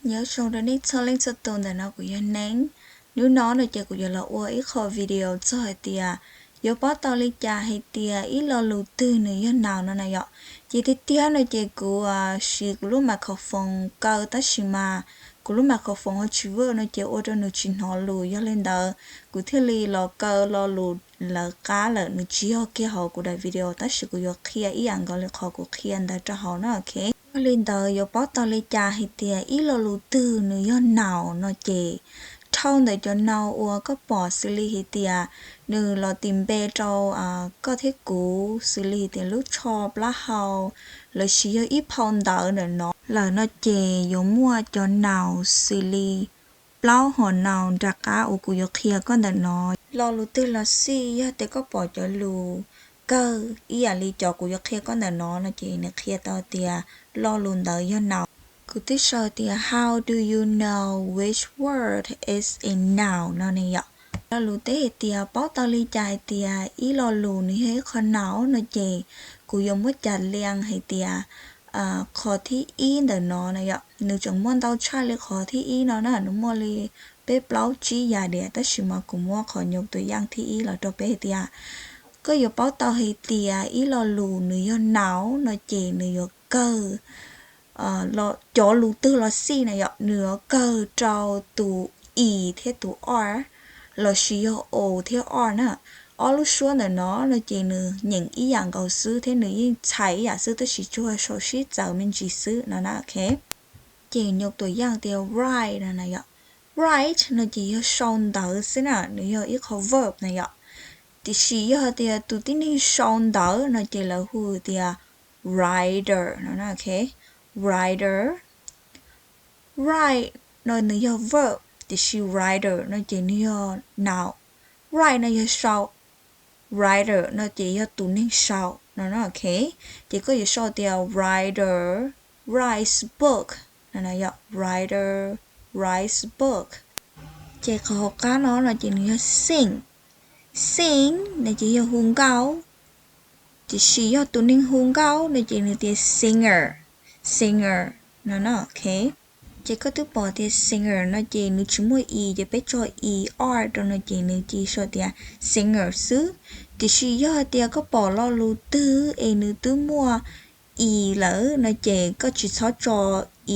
Nyob zoo rau nej txhua leej txhua tus, ntawm no kuv yog Neeb. Hnub no no ces kuv yuav los ua ib qho video txog hais tias yuav paub tau li cas hais tias ib lo lus twg nws yog noun no na yom. Ces tiag tiag no ces kuv siv kuv lub microphone kaw tab sis mas kuv lub microphone ho tsis work no ces ua rau nws tsis hnov lus, yog li ntawd kuv thiaj li los kaw lo lus lawv qab lawm, nws tsis yog kiag hauv kuv daim video tab sis kuv yuav qhia ib yam nkaus li qhov kuv qhia ntawd rau hauv no, ok. Yog li ntawd yuav paub tau li cas hais tias ib lo lus twg nws yog noun no ces dhau ntawm cov noun uas koj pom xws li hais tias nws los tis npe rau koj thiab kuv xws li hais tias lub tsho, plaub hau, lossis yog ib phau ntawv ntawm no lawm no ces yuav muaj cov noun xws li plaub hom noun nram qab uas kuv yuav qhia koj ntawm no. Lo lus twg los xij, yog tias koj pom cov lus kawg ib yam li cov kuv yuav qhia koj ntawm no no ces nws qhia tau tias lo lus ntawd yog noun. Kuv twb sau tias how do you know which word is a noun no ne yom. Lo lus teb hais tias paub tau li cas hais tias ib lo lus nws yog ib qho noun no ces kuv yuav muab cas lias hais tias qhov thib ib ntawm no na yom, nws tseem muaj ntau tshaj li qhov thib ib no na, nws muaj li peb plaub tsib yam diam tab sis mas kuv muab qhov nyuj tus yaj thib ib los rau peb hais tias koj yuav paub tau hais tias ib lo lus nws yog noun no ces nws yuav kawg cov lus twg los xij na yom, nws yuav kawg rau tus i thiab tus r lossis yog o thiab r na. Ob lub suab ntawm no no ces nws nyeem ib yam nkaus xwb thiab nws yeej txhais ib yam xwb tab sis tsuas sau sib txawv me ntsis xwb no na, ok. Ces nyuj tus yaj tias write no na yom, write no ces yog sau ntawv xwb na, nws yog ib qho verb na yom. Tiam sis yog tias tus tib neeg sau ntawv no ces lawv hu tias writer no, ok, writer. Write no nws yog verb tiam sis writer no ces nws yog noun. Write no yog sau, writer no ces yog tus neeg sau no, ok. Ces koj yuav sau tias writer writes book no, writer writes book. Ces qhov hauv qab no no ces nws yog sing. Sing no ces yog hu nkauj, tiam sis yog tus neeg hu nkauj no ces nws tias singer, singer no, ok. Ces koj twb pom tias singer no ces nws tsis muaj i ces peb tso i r rau no ces nws cia sau tias singer xwb. Tiam sis yog hais tias koj pom lo lus twg es nws twb muaj i lawm no ces koj tsis txhob tso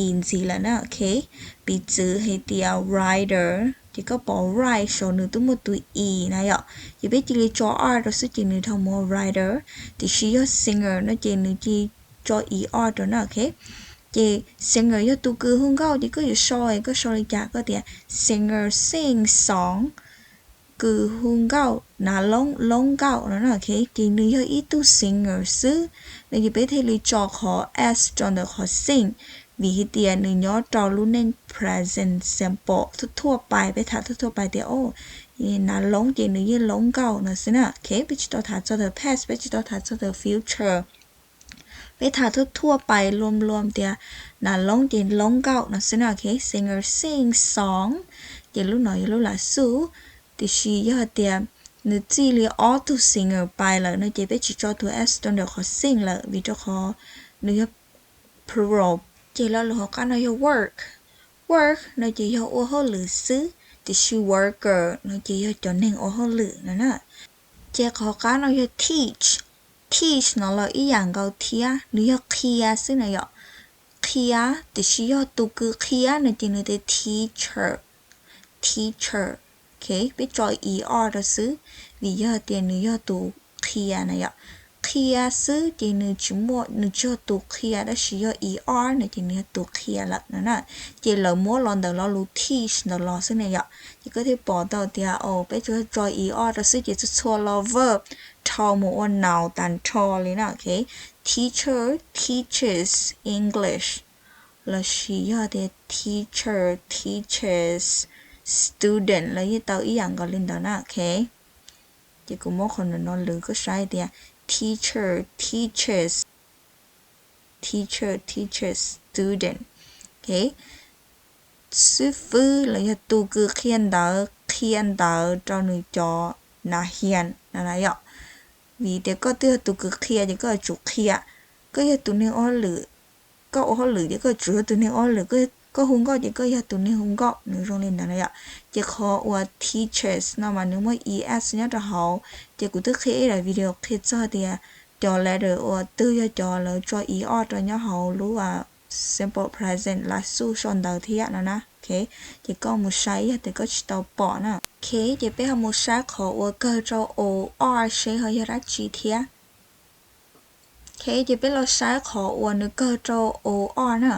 i ntxiv lawm na, ok. Piv txwv hais tias writer ces koj pom write saum nws twb muaj tus i na yom, ces peb cia li tso r rau xwb ces nws dhau mus writer. Tiam sis yog singer no ces nws cia tso i r rau na, ok. Ces singer yog tus kws hu nkauj ces koj yuav sau, koj sau li cas koj tias singer sing song, kws hu nkauj, nav loob, loob nkauj no, ok. Ces nws yog ib tug singer xwb, no ces peb thiaj li tso qhov s rau ntawm qhov sing, vim hais tias nws nyob rau lub neej present simple thuaj thuaj pais, peb tham thuaj thuaj pais tias o, nav loob ces nws yeej loob nkauj no xwb na, ok. Peb tsis tau tham txog ntawm past, peb tsis tau tham txog ntawm future. Peb tham thuaj thuaj pais luam luam tias nav loob ces loob nkauj no xwb na, ok. Singer sing song, ces lub no yog lub lav xub. Tiam sis yog hais tias nws txij li ob tug singer pais lawm no ces peb tsis tso tus s rau ntawm qhov sing lawm vim rau qhov nws yog plural. Ces lo lus hauv qab no yog work. Work no ces yog ua hauj lwm xwb, tiam sis worker no ces yog cov neeg ua hauj lwm no na. Ces qhov hauv qab no yog teach. Teach no los ib yam nkaus thiab, nws yog qhia xwb na yom. Qhia, tiam sis yog tus kws qhia no ces nws tias teacher, teacher, ok. Peb tso i r rau xwb, vim yog tias nws yog tus qhia na yom. Qhia xwb ces nws tsis muaj, nws tsis yog tus qhia, tab sis yog i r no ces nws yog tus qhia lawm no na. Ces lawv muab los ntawm lo lus teach ntawd los xwb na yom. Ces koj thiaj pom tau tias o, peb tsuas tso i r rau xwb ces txhua txhua lo verb dhau mus ua noun tas nrho li na, ok. Teacher teaches English, lossis yog tias teacher teaches student los yeej tau ib yam nkaus li ntawd na, ok. Ces kuv muab qhov no lwv koj saib tias teacher teaches, teacher teaches student, ok. Xib fwb los yog tus kws qhia ntawv, qhia ntawv rau nws cov nav hias no na yom. Vim tias koj twb yog tus kws qhia ces koj yuav tsum qhia. Koj yog tus neeg ua hauj lwm, koj ua hauj lwm ces koj yuav tsum yog tus neeg ua hauj lwm, koj Koj hu nkauj ces koj yog tus neeg hu nkauj, nws zoo li ntawd na yom. Ces qhov uas teachers no mas nws muaj es nyob rau hauv, ces kuv twb qhia ib daim video qhia txog tias cov letter uas twg yog cov lawv tso es rau nyob hauv lub simple present last xub sau ntawv thiab no na. Ces koj mus saib yog tias koj tsis tau pom na. Ces peb ho mus saib qhov uas kawg rau o r seb ho yog dab tsi thiab. Ces peb los saib qhov uas nws kawg rau o r na.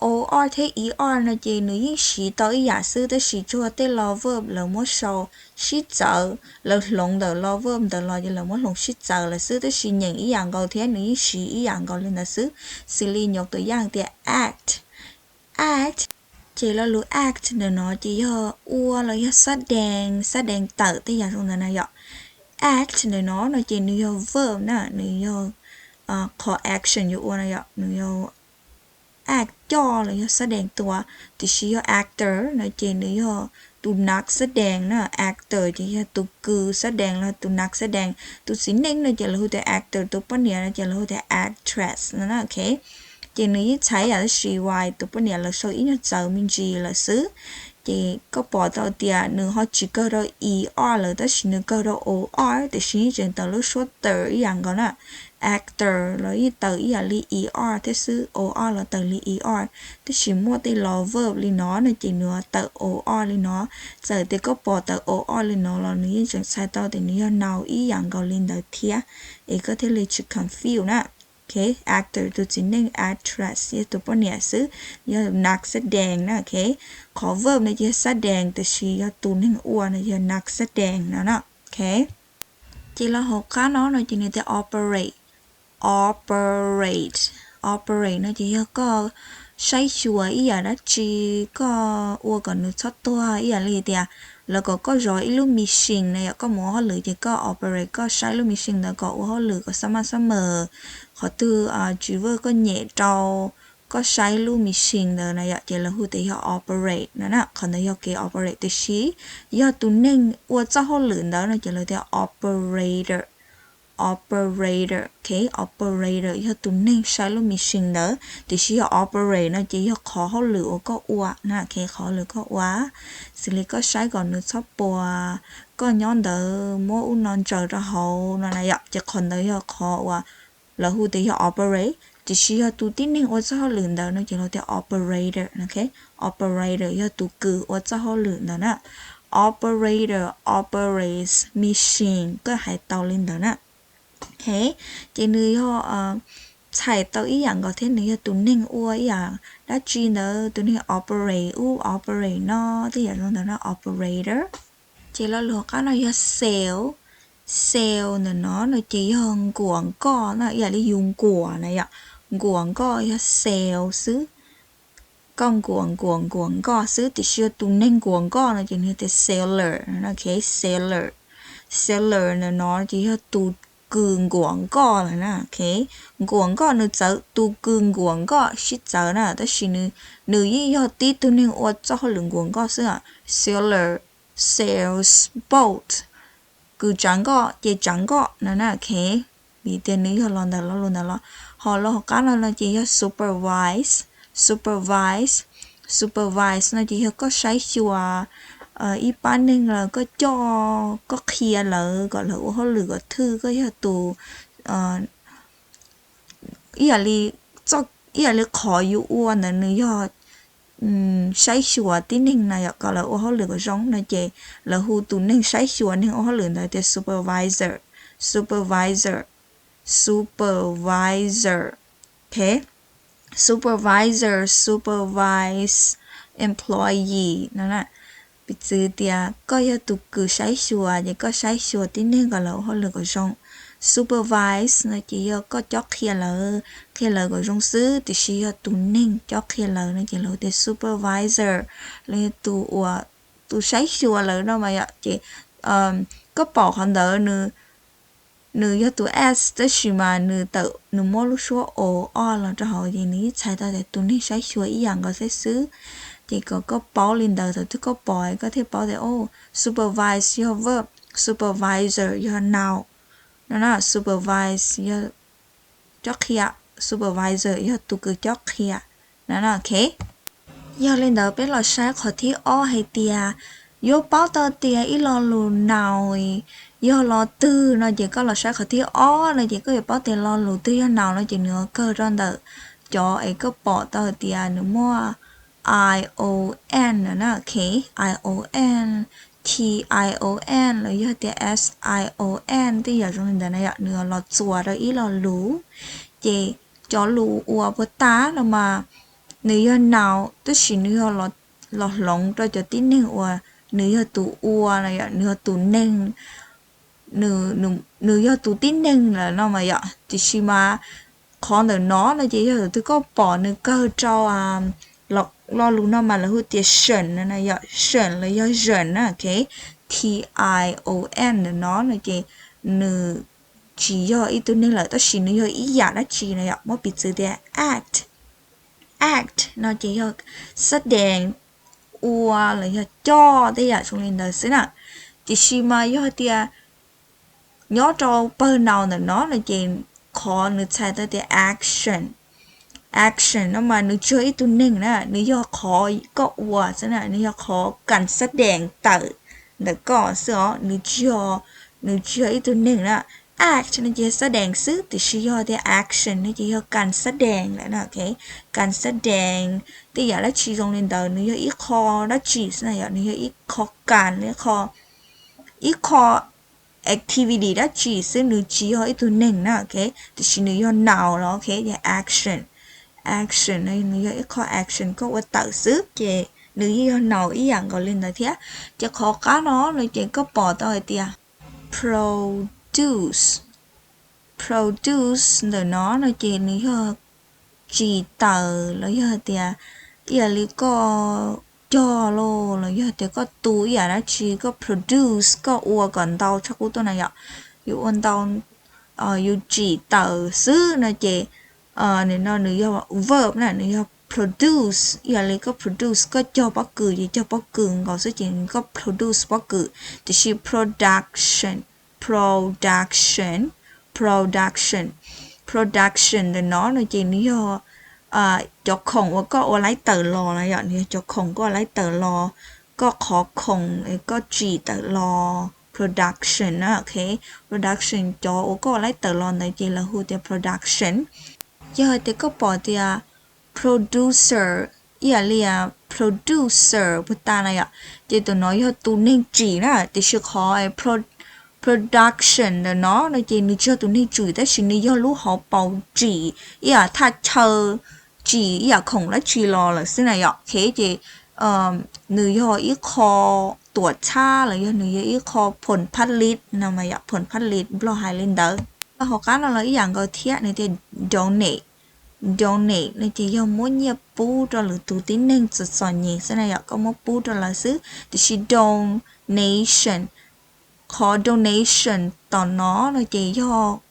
O r thiab er no ces nws yeej siv tau ib yam xwb, tab sis tsuas tej lo verb lawv muab sau sib txawv, lawv hloov ntawm lo verb ntawd los ces lawv muab hloov sib txawv lawm xwb, tab sis nyeem ib yam nkaus thiab nws yeej siv ib yam nkaus li ntawd xwb. Xws li nyuam tus yaj tias act, act, ces lo lus act ntawm no ces yog ua los yog xab dees, xab dees tawm tej yam zoo ntawd na yom. Act ntawm no no ces nws yog verb na, nws yog qhov action yuav ua no yom, nws yog act coj los yog xab dees tua. Tiam sis yog actor no ces nws yog tus nas xab dees na, actor ces yog tus kws xab dees los tus nas xab dees. Tus txiv neej no ces lawv hu tias actor, tus poj niam no ces lawv hu tias actress no na. Ces nws yeej txhais yam tab sis uas tus poj niam lawv sau ib nyuag txawv me ntsis lawm xwb. Ces koj pom tau tias nws ho tsis kawg rau er lawm, tab sis nws kawg rau o r, tiam sis yeej tseem tawm lub suab tawm ib yam nkaus na. Actor los yeej tawm ib yam li er thiab xwb, o r los tawm li er, tab sis muaj tej lo verb li no no ces nws tawm o r li no. Txawm tias koj pom tawm o r li no los nws yeej tseem txhais tau tias nws yog noun ib yam nkaus li ntawd thiab, es koj thiaj li tsis confuse na. Actor tus txiv neej, actress yog tus poj niam xwb, yog nas xab dees na. Qhov verb no ces yog xab dees, tiam sis yog tus neeg ua no yog nas xab dees no na. Ces los hauv qab no no ces nws tias operate, operate, operate no ces yog koj saib xyuas ib yam dab tsi, koj ua kom nws txhob tuag, ib yam li tias lawv kom koj zov ib lub machine na yom, koj mus ua hauj lwm ces koj operate, koj saib lub machine ntawd kom ua hauj lwm kom xab maj xab mas, qhov twg tsis work koj nyem rau, koj saib lub machine ntawd na yom, ces lawv hu tias yog operate no na. Qhov ntawd yog kev operate, tiam sis yog tus neeg ua txoj hauj lwm ntawd no ces lawv tias operator, operator. Operator yog tus neeg saib lub machine ntawd, tiam sis yog operate no ces yog qhov hauj lwm uas koj ua na, qhov hauj lwm koj ua, xws li koj saib kom nws txhob puas, koj nyob ntawd muab ub no ntsaws rau hauv no na yom, ces qhov ntawd yog qhov uas lawv hu tias yog operate, tiam sis yog tus tib neeg ua txoj hauj lwm ntawd no ces lawv tias operator. Operator yog tus kws ua txoj hauj lwm ntawd na. Operator operates machine, koj hais tau li ntawd na. Ces nws yog txhais tau ib yam nkaus thiab, nws yog tus neeg ua ib yam dab tsi ntawd, tus neeg operate ub operate no, tej yam zoo ntawd na, operator. Ces lo lus hauv qab no yog sale, sale ntawm no no ces yog nkuas nkoj na, ib yam li yus nkuas na yom, nkuas nkoj yog sale xwb. Koj nkuas nkuas nkuas nkoj xwb, tiam sis yog tus neeg nkuas nkoj no ces nws tias sailor, sailor. Sailor ntawm no ces yog tus kws nkuas nkoj lawm na. Nkuas nkoj nws txawv, tus kws nkuas nkoj sib txawv na, tab sis nws yeej yog tib tug neeg ua txoj hauj lwm nkuas nkoj xwb. Sailor sails boat, kws tsav nkoj ces tsav nkoj no na. Vim tias nws yog los ntawm lo lus ntawd los. Ho lo hauv qab no no ces yog supervise, supervise, supervise no ces yog koj saib xyuas ib pab neeg los koj coj koj qhia lawv kom lawv ua hauj lwm kom thwj, koj yog tus ib yam li, ib yam li qhov yus ua ntawd nws yog saib xyuas tib neeg na yom, kom lawv ua hauj lwm kom zoo no ces lawv hu tus neeg saib xyuas neeg ua hauj lwm ntawd tias supervisor, supervisor, supervisor. Supervisor, supervise employee no. Piv txwv tias koj yog tus kws saib xyuas ces koj saib xyuas tib neeg kom lawv ua hauj lwm kom zoo. Supervise no ces yog koj cob qhia lawv, qhia lawv kom zoo xwb, tiam sis yog tus neeg cob qhia lawv no ces lawv tias supervisor, los yog tus uas, tus saib xyuas lawv no mas yom. Ces koj pom qhov ntawd nws yog tus s, tab sis mas nws tawm, nws muab lub suab o o los rau hauv ces nws yeej txhais tau tias tus neeg saib xyuas ib yam nkaus xwb xwb. Ces kom koj paub li ntawd, thaum twg koj pom koj thiaj paub tias o, supervise yog verb, supervisor yog noun no na. Supervise yog cob qhia, supervisor yog tus kws cob qhia no na. Yog li ntawd peb los saib qhov thib ob hais tias yuav paub tau tias ib lo lus noun yog lo twg no ces koj los saib qhov thib ob no ces koj yuav paub tias lo lus twg yog noun no ces nws yuav kawg rau ntawm cov es koj pom tau hais tias nws muaj I O N na, ok, I O N, T I O N los yog tias S I O N tej yam zoo li ntawd na yom, nws yuav los txuas rau ib lo lus. Ces cov lus uas puag ta no mas nws yog noun tab sis nws yog los hloov rau cov tib neeg uas nws yog tus ua no yom, nws yog tus neeg, nws yog tus tib neeg lawm no mas yom. Tiam sis mas qhov ntawm no no ces yog tus twg koj pom nws kawg rau lo lus no mas lawv hu tias seem no na yom, seem los yog seem na, ok, T I O N ntawm no no ces nws tsis yog ib tug neeg lawm tab sis nws yog ib yam dab tsi na yom, muab piv txwv tias act, act no ces yog xab dees, ua los yog coj tej yam zoo li ntawd xwb na. Tiam sis mas yog tias nyob rau pawg noun ntawm no no ces qhov nws txhais tau tias action, action no mas nws tsis yog ib tug neeg na, nws yog qhov koj ua xwb na, nws yog qhov kam xab dees tawm ntawm koj xwb os, nws tsis yog, nws tsis yog ib tug neeg na. Act no ces yog xab dees xwb, tiam sis yog tias action no ces yog kam xab dees lawm na, ok, kam xab dees tej yam dab tsi zoo li ntawd, nws yog ib qho dab tsi xwb na yom, nws yog ib qho kam, ib qho activity dab tsi xwb, nws tsis yog ib tug neeg na, ok, tiam sis nws yog noun los, ok, yog action, action no nws yog ib qho action koj ua tawm xwb ces nws yeej yog noun ib yam nkaus li ntawd thiab. Ces qhov qab no no ces koj pom tau hais tias produce, produce ntawm no no ces nws yog tsim tawm los yog hais tias ib yam li koj cog los los yog tias koj tu ib yam dab tsi, koj produce, koj ua kom ntau tshaj qub tuaj na yom, yus ua ntau, yus tsim tawm xwb no ces nim no nws yog verb na, nws yog produce, ib yam li koj produce, koj cog pob kws ces cog pob kws nkaus xwb ces koj produce pob kws. Tiam sis production, production, production, production ntawm no no ces nws yog cov khoom uas koj ua laib tawm los na yom, nws yog cov khoom koj ua laib tawm los, koj qhov khoom koj tsim tawm los, production na, ok, production cov uas koj ua laib tawm los ntawd ces lawv hu tias production. Yog hais tias koj pom tias producer, ib yam li producer puag ta na yom, ces tus no yog tus neeg tsim na, tiam sis qhov production ntawm no no ces nws tsis yog tus neeg tsim tab sis nws yog lub hauv paus tsim ib yam thaj chaw, tsim ib yam khoom dab tsi los lawm xwb na yom, ok, ces nws yog ib qho tuam txhab los yog nws yog ib qho phoom phab lis no mas yom, phoom phab lis nplog hais li ntawd. Hauv qab no los ib yam nkaus thiab, nws tias donate, donate no ces yog muab nyiaj pub rau lwm tus tib neeg txom txom nyem xwb na yom, koj muab pub rau lawv xwb. Tiam sis donation, qhov donation tom no no ces yog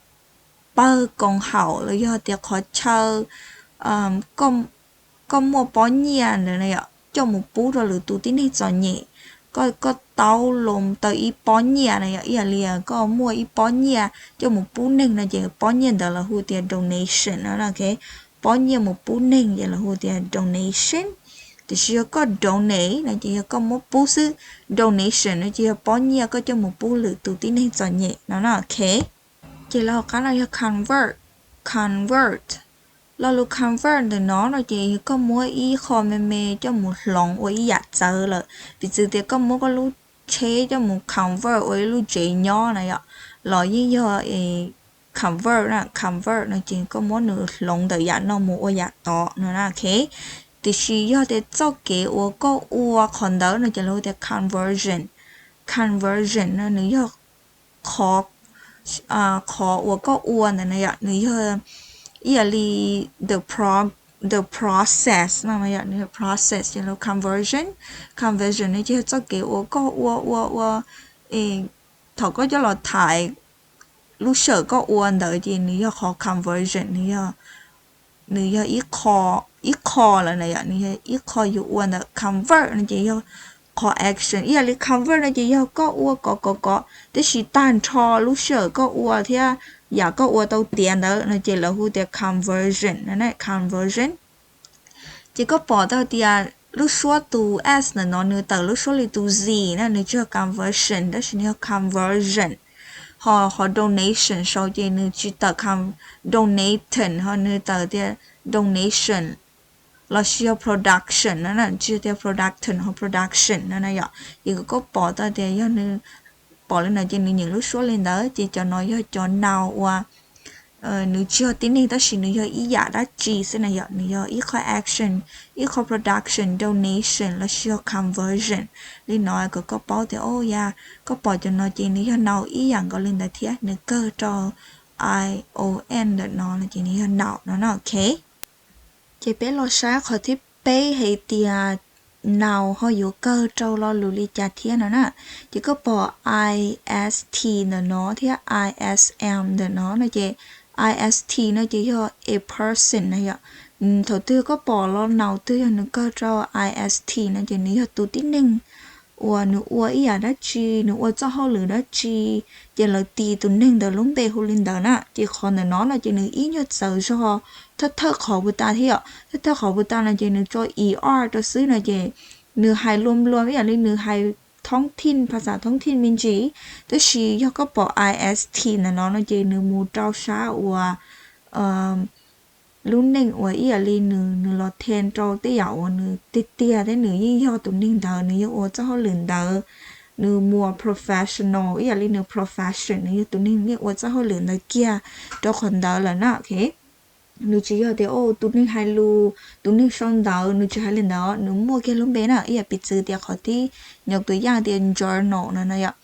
pawg koom haum los yog tias qhov chaw koj muaj pob nyiaj ntawd na yom, coj mus pub rau lwm tus tib neeg txom nyem. Koj, koj taub loo tau ib pob nyiaj na yom, ib yam li koj muaj ib pob nyiaj coj mus pub neeg no ces pob nyiaj ntawd lawv hu tias donation no, ok, pob nyiaj mus pub neeg ces lawv hu tias donation. Tiam sis yog koj donate no ces yog koj muab pub xwb, donation no ces yog pob nyiaj koj coj mus pub lwm tus tib neeg txom nyem no na, ok. Ces lawv hauv qab no yog convert, convert, lo lus convert ntawm no no ces yog koj muab ib qho me me coj mus hloov ua ib yam txawv lawm. Piv txwv tias koj muab koj lub tsheb coj mus convert ua ib lub tsev nyob na yom, los yeej yog convert na, convert no ces koj muab nws hloov ntawm yam no mus ua yam tod no na, ok. Tiam sis yog tias txoj kev uas koj ua qhov ntawd no ces lawv hu tias conversion, conversion no nws yog qhov, qhov uas koj ua ntawd na yom, nws yog ib yam li the pro, the process no, process ces lawv conversion, conversion no ces yog txoj kev uas koj ua ua ua, thaum koj coj los thaiv lub sij hawm koj ua ntawd ces nws yog qhov conversion, nws yog ib qho, ib qho lawm na yom, nws yog ib qho yus ua ntawd. Convert no ces yog qhov action, ib yam li convert no ces yog koj ua kov kov kov, tab sis tag nrho lub sij hawm koj ua thiab yam koj ua tau tiav ntawd no ces lawv hu tias conversion no, conversion. Ces koj pom tau tias lub suab tus s ntawm no nws tawm lub suab li tus z na, nws tsis yog conversion tab sis nws yog conversion. Ho qhov donation sau ces nws tsis tawm donation, ho nws tawm tias donation los sis yog production no na, tsis yog tias production ho production no na yom. Ces kuv koj pom tau tias yog nws pom li no ces nws nyeem lub suab li ntawd, ces cov no yog cov noun uas nws tsis yog tib neeg tab sis nws yog ib yam dab tsi xwb na yom, nws yog ib qho action, ib qho production, donation los sis yog conversion. Li no kom koj paub tias o yog koj pom cov no ces nws yog noun ib yam nkaus li ntawd thiab, nws kawg rau i o n ntawm no no ces nws yog noun no na, ok. Ces peb los saib qhov thib peb hais tias noun ho yuav kawg rau lo lus li cas thiab no na. Ces koj pom i s t ntawm no thiab i s m ntawm no no ces i s t no ces yog a person na yom. Thaum twg koj pom lo noun twg yog nws kawg rau i s t no ces nws yog tus tib neeg uas nws ua ib yam dab tsi, nws ua txoj hauj lwm dab tsi, ces lawv tis tus neeg ntawd lub npe hu li ntawd na. Ces qhov ntawm no no ces nws ib nyuag txawv zog thawj thawj qhov puas tas thiab yom. Thawj thawj qhov puas tas no ces nws tso i r rau xwb no ces nws hais luam luam ib yam li nws hais thoob thij, phas xas thoob thij me ntsis. Tab sis yog koj pom i s t ntawm no no ces nws mus rau sab uas lub neej uas ib yam li nws, nws los then rau tej yam uas nws tiag tiag thiab nws yeej yog tus neeg ntawd, nws yeej ua txoj hauj lwm ntawd. Nws mus professional ib yam li nws profession, nws yog tus neeg yeej ua txoj hauj lwm ntawd kiag rau qhov ntawd lawm na, ok. Nws tsis yog tias tus neeg hais lus, tus neeg sau ntawv, nws tsis hais li ntawd, nws muaj kiag lub npe na. Ib yam piv txwv tias qhov thib, nyob tus yam tias journal no no yom.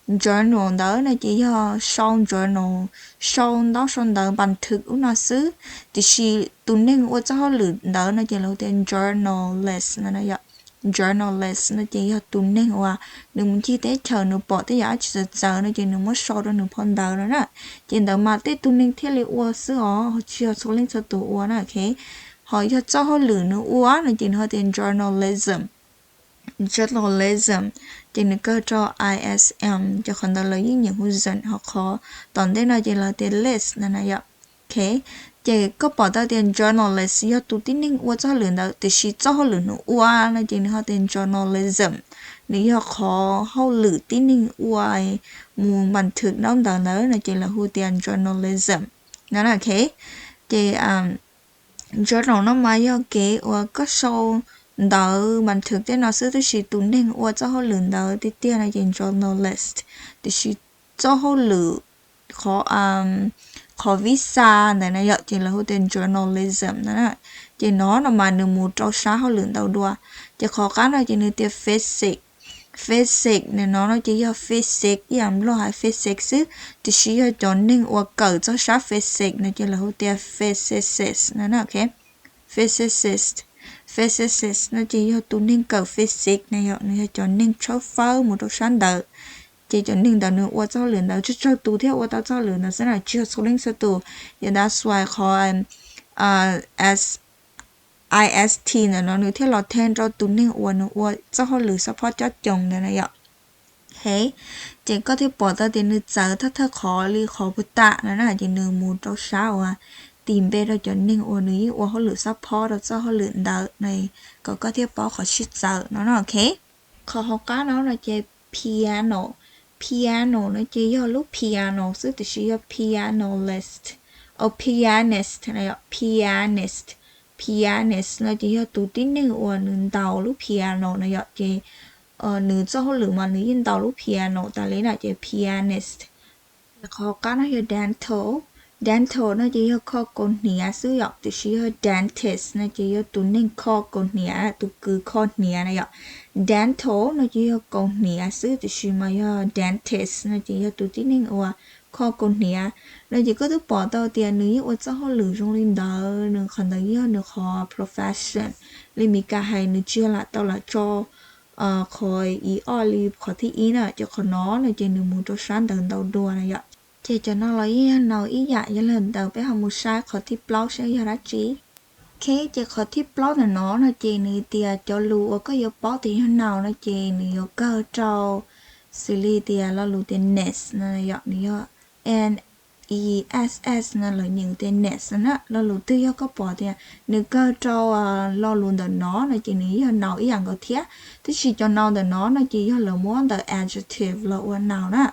Journal ntawd no ces yog sau journal, sau ntaub sau ntawv npas thwm ub no xwb. Tiam sis tus neeg ua txoj hauj lwm ntawd no ces lawv hu tias journalist no yom. Journalist no ces yog tus neeg uas nws mus ncig teb chaws, nws pom tej yam dab tsi txawv txawv no ces nws muab sau rau nws phau ntawv no na. Ces ntawd mas tej tus neeg thiaj li ua xwb os, tsis yog txhua leej txhua tus ua na, ok. Ho yog txoj hauj lwm nws ua no ces nws ho tias journalism. Journalism, ces nws kawg rau i s m, ces qhov ntawd lawv yeej nyeem hu zem, ho qhov tom ntej no ces lawv tias list no na yom. Ok, ces koj pom tau tias journalist yog tus tib neeg ua txoj hauj lwm ntawd, tiam sis txoj hauj lwm nws ua no ces nws ho tias journalism, nws yog qhov hauj lwm tib neeg ua mus npas thwm ntaub ntawv ntawd no ces lawv hu tias journalism no na, ok. Ces journal no mas yog kev uas koj sau ntawv npas thwm tej no xwb, tab sis tus neeg ua txoj hauj lwm ntawd tiag tiag no ces journalist, tiam sis txoj hauj lwm, qhov, qhov visa ntawd na yom ces lawv hu tias journalism no na. Ces no no mas nws mus rau sab hauj lwm ntau dua. Ces qhov qab no ces nws tias physics. Physics no no ces yog physics ib yam nplog hais physics xwb, tiam sis yog cov neeg uas kawm txog sab physics no ces lawv hu tias physicist no na, ok. Physicist, physicist no ces yog tus neeg kawm physics na yom, nws yog cov neeg tshawb fawb mus rau sab ntawd. Ces cov neeg ntawd nws ua txoj hauj lwm ntawd tsawg tsawg tus thiab ua tau txoj hauj lwm ntawd xwb na, tsis yog txhua leej txhua tus. Yog that's why qhov s, i s t ntawm no nws thiaj los then rau tus neeg uas nws ua txoj hauj lwm support cob coos ntawd na yom. Ces koj thiaj pom tau tias nws txawv thawj thawj qhov li qhov puag ta no na, ces nws mus rau sab uas tis npe rau cov neeg uas nws yeej ua hauj lwm support rau txoj hauj lwm ntawd na, kom koj thiaj paub qhov sib txawv no na, ok. Qhov hauv qab no no ces piano, piano no ces yog lub piano xwb, tiam sis yog pianolist, o pianist, pianist, pianist no ces yog tus tib neeg uas nws ntaus lub piano no yom, ces nws txoj hauj lwm mas nws yeej ntaus lub piano tas li na, ces pianist. Ces qhov qab no yog dental, dental no ces yog kho kaus hniav xwb yom, tiam sis yog dentist no ces yog tus neeg kho kaus hniav, tus kws kho hniav na yom. Dental no ces yog kaus hniav xwb, tiam sis mas yog dentist no ces yog tus tib neeg uas kho kaus hniav. No ces koj twb pom tau tias nws yeej ua txoj hauj lwm zoo li ntawd, nws qhov ntawd yog nws qhov profession. Li Mis Kas hais nws tsis yog lam tau lam tso qhov ib ob li qhov thib ib na, ces qhov no no ces nws mus rau sab ntawd ntau dua na yom. Ces cov no los yeej yog noun ib yam, yog li ntawd peb ho mus saib qhov thib plaub saib yog dab tsi. Ok, ces qhov thib plaub ntawm no no ces nws tias cov lus uas koj yuav paub tias yog noun no ces nws yuav kawg rau xws li tias lo lus tias ness no yom, nws yog n E S S no lawv nyeem tias ness no na. Lo lus twg yog koj pom tias nws kawg rau lo lus ntawm no no ces nws yog noun ib yam nkaus thiab. Tab sis cov noun ntawm no no ces yog lawv muab ntawm adjective los ua noun na.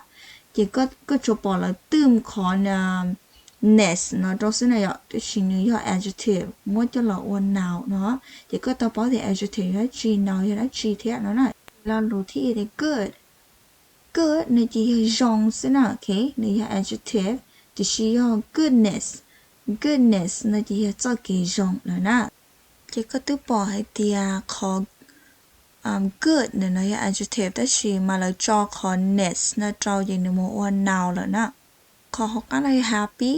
Ces koj tsuas pom lawv twm qhov ness no rau xwb na yom, tab sis nws yog adjective muab coj los ua noun no. Ces koj tau paub tias adjective yog dab tsi, noun yog dab tsi thiab no na. Lo lus thib ib tias good. Good no ces yog zoo xwb na, ok, nws yog adjective, tiam sis yog goodness. Goodness no ces yog txoj kev zoo lawm na. Ces koj twb pom hais tias qhov good ntawm no yog adjective tab sis mas lawv tso qhov ness no rau ces nws mus ua noun lawm na. Qhov hauv qab no yog happy.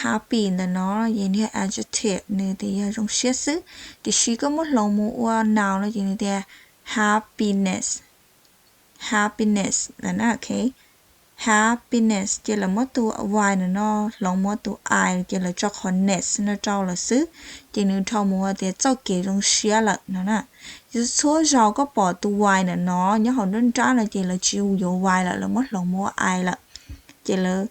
Happy ntawm no ces nws yog adjective, nws tias yog zoo siab xwb, tiam sis koj muab hloov mus ua noun no ces nws tias happiness. Happiness lawm na, ok. Happiness ces lawv muab tus Y ntawm no hloov mus ua tus I ces lawv tso qhov ness no rau lawm xwb, ces nws dhau mus ua tias txoj kev zoo siab lawm no na. Ces txhua zaus koj pom tus Y ntawm no nyob hauv nruab nrab no ces lawv tsis yuav Y lawm, lawv muab hloov mus ua I lawm. Ces lawv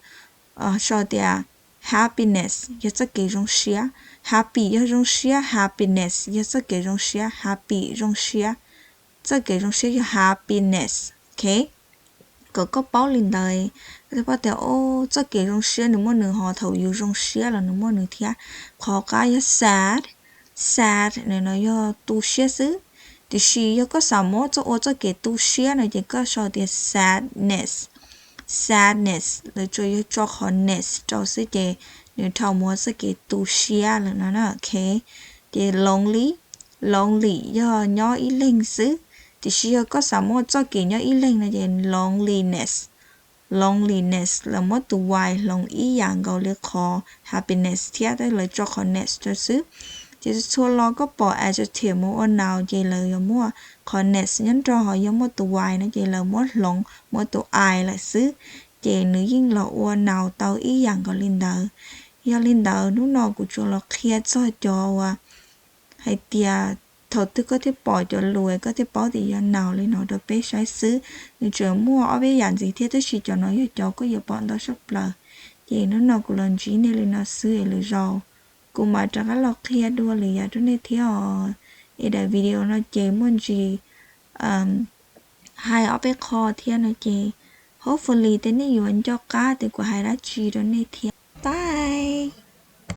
sau tias happiness yog txoj kev zoo siab, happy yog zoo siab, happiness yog txoj kev zoo siab, happy zoo siab, txoj kev zoo siab yog happiness, ok. Kom koj paub li ntawd, koj thiaj paub tias o, txoj kev zoo siab nws muaj nws ho thaum yus zoo siab los nws muaj nws thiab. Qhov qab yog sad. Sad ntawm no yog tu siab xwb, tiam sis yog koj xav muab ua txoj kev tu siab no ces koj sau tias sadness. Sadness lawv tsuas yog tso qhov ness rau xwb ces nws dhau mus ua txoj kev tu siab lawm no na, ok. Ces lonely. Lonely yog nyob ib leeg xwb, tiam sis yog koj xav muab ua txoj kev nyob ib leeg no ces loneliness. Loneliness lawv muab tus Y hloov ib yam nkaus li qhov happiness thiab, tab sis lawv tso qhov ness rau xwb. Ces txhua lo koj pom adjective mus ua noun ces lawv yuav muaj qhov ness nyob nrog, ho yog muaj tus Y no ces lawv muab hloov mus ua tus I lawm xwb, ces nws yeej los ua noun tau ib yam nkaus li ntawd. Yog li ntawd hnub no kuv tsuas los qhia txog cov uas hais tias thaum twg koj thiaj pom cov lus koj thiaj paub tias yog noun li no rau peb saib xwb. Nws tseem muaj ob peb yam ntxiv thiab, tab sis cov no yog cov koj yuav pom ntau tshaj plaws. Ces hnub no kuv los ntsib nej li no xwb es lwm zaus kuv mam rov qab los qhia dua lwm yam rau nej thiab os. Es daim video no ces muaj ntsis hais ob peb qho thiab no ces hopefully tej nej yuav nco qab tias kuv hais dab tsi rau nej thiab.